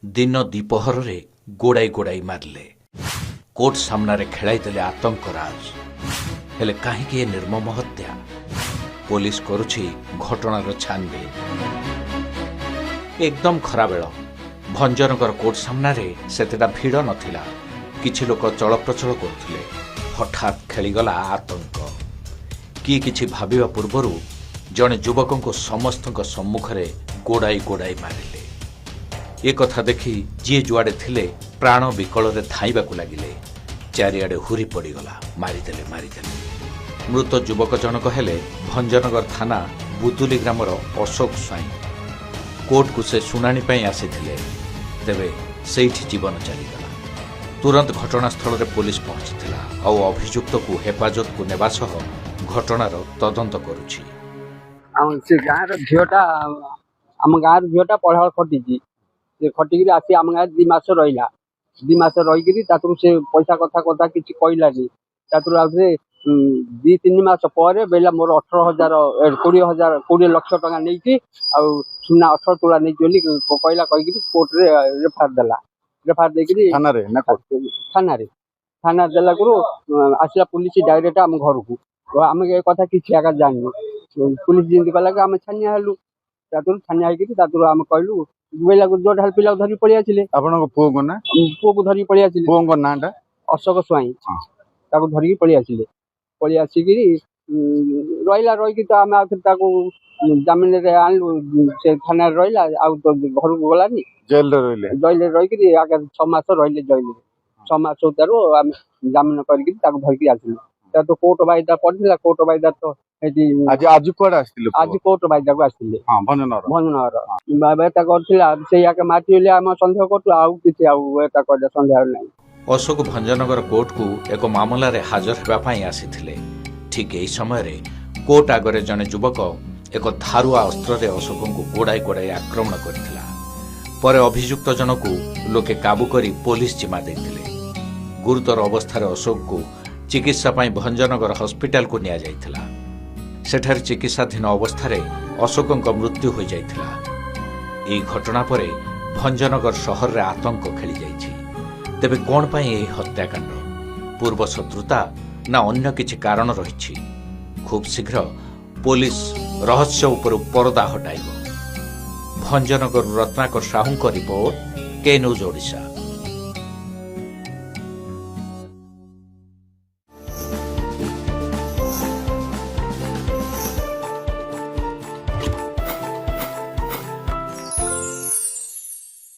ଦିନ ଦ୍ୱିପହରରେ ଗୋଡ଼ାଇ ଗୋଡ଼ାଇ ମାରିଲେ। କୋର୍ଟ ସାମ୍ନାରେ ଖେଳାଇଦେଲେ ଆତଙ୍କରାଜ। ହେଲେ କାହିଁକି ଏ ନିର୍ମମ ହତ୍ୟା? ପୋଲିସ କରୁଛି ଘଟଣାର ଛାନବିନ। ଏକଦମ ଖରାବେଳ। ଭଞ୍ଜନଗର କୋର୍ଟ ସାମ୍ନାରେ ସେତେଟା ଭିଡ଼ ନଥିଲା। କିଛି ଲୋକ ଚଳପ୍ରଚଳ କରୁଥିଲେ। ହଠାତ୍ ଖେଳିଗଲା ଆତଙ୍କ। କିଏ କିଛି ଭାବିବା ପୂର୍ବରୁ ଜଣେ ଯୁବକଙ୍କୁ ସମସ୍ତଙ୍କ ସମ୍ମୁଖରେ ଗୋଡ଼ାଇ ଗୋଡ଼ାଇ ମାରିଲେ। ଏ କଥା ଦେଖି ଯିଏ ଯୁଆଡ଼େ ଥିଲେ ପ୍ରାଣ ବିକଳରେ ଧାଇଁବାକୁ ଲାଗିଲେ। ଚାରିଆଡ଼େ ହୁରି ପଡ଼ିଗଲା, ମାରିଦେଲେ, ମାରିଦେଲେ। ମୃତ ଯୁବକ ଜଣକ ହେଲେ ଭଞ୍ଜନଗର ଥାନା ବୁଦୁଲି ଗ୍ରାମର ଅଶୋକ ସ୍ୱାଇଁ। କୋର୍ଟକୁ ସେ ଶୁଣାଣି ପାଇଁ ଆସିଥିଲେ। ତେବେ ସେଇଠି ଜୀବନ ଚାଲିଗଲା। ତୁରନ୍ତ ଘଟଣାସ୍ଥଳରେ ପୋଲିସ ପହଞ୍ଚିଥିଲା ଆଉ ଅଭିଯୁକ୍ତକୁ ହେଫାଜତକୁ ନେବା ସହ ଘଟଣାର ତଦନ୍ତ କରୁଛି। ଆଉ ସେ ଗାଁର ଝିଅଟା, ଆମ ଗାଁର ଝିଅଟା ପଢ଼ା ଖଟିଛି। ସେ ଖଟିକିରି ଆସି ଆମ ଗାଁରେ 2 ମାସ ରହିଲା। 2 ମାସ ରହିକିରି ତାଥିରୁ ସେ ପଇସା କଥା କଥା କିଛି କହିଲାନି। ତାଥିରୁ ଆଉଥରେ 2-3 ମାସ ପରେ ବୋଇଲା, ମୋର 18,000, 20,000, 20 ଲକ୍ଷ ଟଙ୍କା ନେଇଛି ଆଉ ସୁନା 18 ତୋଳା ନେଇଛି ବୋଲି କହିଲା। କହିକିରି କୋର୍ଟରେ ରେଫାର ଦେଲା। ରେଫାର ଦେଇକିରି ଥାନାରେ ନା କୋର୍ଟ? ଥାନାରେ। ଥାନାରେ ଦେଲାକୁରୁ ଆସିଲା ପୋଲିସ ଡାଇରେକ୍ଟ ଆମ ଘରକୁ। ଆମେ ଏ କଥା କିଛି ଆକା ଜାଣିନୁ। ପୋଲିସ ଯେମିତି କଲା କି ଆମେ ଛାନିଆ ହେଲୁ। ତାଥିରୁ ଛାନିଆ ହେଇକିରି ତାଥିରୁ ଆମେ କହିଲୁ ବୋଇଲାକୁ ଯୋଉଟା ହେଲେ ପିଲାକୁ ଧରିକି ପଳେଇ ଆସିଲେ। ଆପଣଙ୍କ ପୁଅଙ୍କ ନା? ପୁଅକୁ ଧରିକି ପଳେଇ ଆସିଲେ। ପୁଅଙ୍କ ନାଁଟା? ଅଶୋକ ସ୍ୱାଇଁ। ତାକୁ ଧରିକି ପଳେଇ ଆସିଲେ। ପଳେଇ ଆସିକିରି ରହିଲା। ରହିକି ତ ଆମେ ଆଉଥରେ ତାକୁ ଜାମିନରେ ଆଣିଲୁ। ସେ ଥାନାରେ ରହିଲା, ଆଉ ତ ଘରକୁ ଗଲାନି। ଜେଲରେ ରହିଲେ? ଜେଲରେ ରହିକିରି ଆଗ 6 ମାସ ରହିଲେ ଜେଲରେ। 6 ମାସ ଉତାରୁ ଆମେ ଜାମିନ କରିକି ତାକୁ ଧରିକି ଆସିଲୁ। ତା ତ କୋର୍ଟ ବାଇଦା ପଡିଥିଲା। କୋର୍ଟ ବାଇଦା ତ ସେଠି ଆଜି ଆଜି କୁଆଡେ ଆସିଥିଲେ ପୁଅ? ଆଜି କୋର୍ଟ ବାଇଦାକୁ ଆସିଥିଲେ। ହଁ, ଭଞ୍ଜନଗର। ଭଞ୍ଜନଗର ବାବା ଏଟା କରିଥିଲା, ସେଇ ଆକେ ମାରିଛି ବୋଲି ଆମେ ସନ୍ଦେହ କରୁଛୁ। ଆଉ କିଛି ଆଉ ଏଟା କରିବା ସନ୍ଦେହ ନାହିଁ। ଅଶୋକ ଭଞ୍ଜନଗର କୋର୍ଟକୁ ଏକ ମାମଲାରେ ହାଜର ହେବା ପାଇଁ ଆସିଥିଲେ। ଠିକ୍ ଏହି ସମୟରେ କୋର୍ଟ ଆଗରେ ଜଣେ ଯୁବକ ଏକ ଧାରୁଆ ଅସ୍ତ୍ରରେ ଅଶୋକଙ୍କୁ ଗୋଡ଼ାଇ ଗୋଡ଼ାଇ ଆକ୍ରମଣ କରିଥିଲା। ପରେ ଅଭିଯୁକ୍ତ ଜଣକୁ ଲୋକେ କାବୁ କରି ପୋଲିସ ଜିମା ଦେଇଥିଲେ। ଗୁରୁତର ଅବସ୍ଥାରେ ଅଶୋକଙ୍କୁ ଚିକିତ୍ସା ପାଇଁ ଭଞ୍ଜନଗର ହସ୍ପିଟାଲକୁ ନିଆଯାଇଥିଲା। ସେଠାରେ ଚିକିତ୍ସାଧୀନ ଅବସ୍ଥାରେ ଅଶୋକଙ୍କ ମୃତ୍ୟୁ ହୋଇଯାଇଥିଲା। ଏହି ଘଟଣା ପରେ ଭଞ୍ଜନଗର ସହରରେ ଆତଙ୍କ ଖେଳିଯାଇଛି। ତେବେ କ'ଣ ପାଇଁ ଏହି ହତ୍ୟାକାଣ୍ଡ? ପୂର୍ବ ଶତ୍ରୁତା ନା ଅନ୍ୟ କିଛି କାରଣ ରହିଛି? ଖୁବ୍ ଶୀଘ୍ର ପୋଲିସ ରହସ୍ୟ ଉପରୁ ପରଦା ହଟାଇବ। ଭଞ୍ଜନଗରରୁ ରତ୍ନାକର ସାହୁଙ୍କ ରିପୋର୍ଟ, କେ ନ୍ୟୁଜ୍ ଓଡ଼ିଶା।